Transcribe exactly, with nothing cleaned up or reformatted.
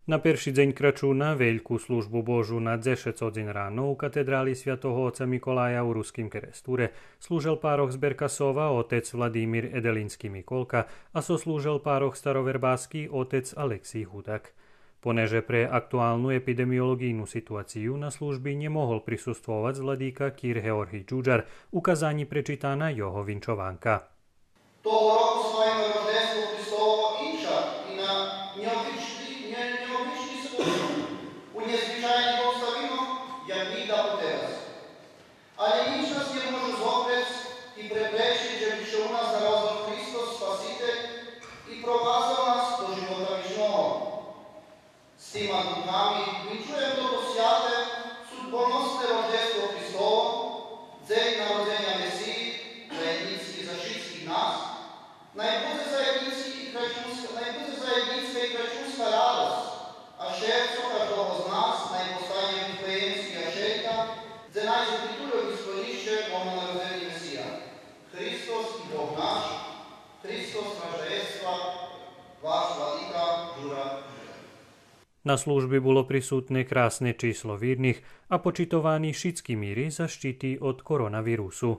На перши дзень Крачуна вельку Службу Божу на дзешец годзин рано у катедрали Святого Оца Миколая у Руским Керестуре служел парох з Беркасова, отец Владимир Еделински Миколка, а сослужел парох Старовербаски, отец Алексий Гудак. Понеже пре актуалну епидемиолоґийну ситуацию на служби нє могол присуствовац владика кир Георгий Джуджар, у казанї пречитана його винчованка. Того року славиме Рождество Христово иншак и на нєобични-, нє-, нєобични способ, у нєзвичайних обставинох, як нїґда потераз. Але нїч нас нє може зопрец и препречиц же би ше у нас народзел Христос Спаситель и провадзел нас до живота вичного. З тима думками винчуєм тото святе, судбоносне Рождество Христово, дзень народзеня Месиї, заєднїцки за шицких нас, най будзе заєднїцка и крачунска, най будзе заєднїцка и крачунска радосц, а шерцо каждого з нас най постане вифлеємске яшелька, дзе найдзе притульок и сховище Богонародзени Месия. Христос и Бог наш, Христос Страждаєства, ваш владика Джура Джуджар. На служби було присутне красне число вирних, а почитовани шицки мири защити од коронавирусу.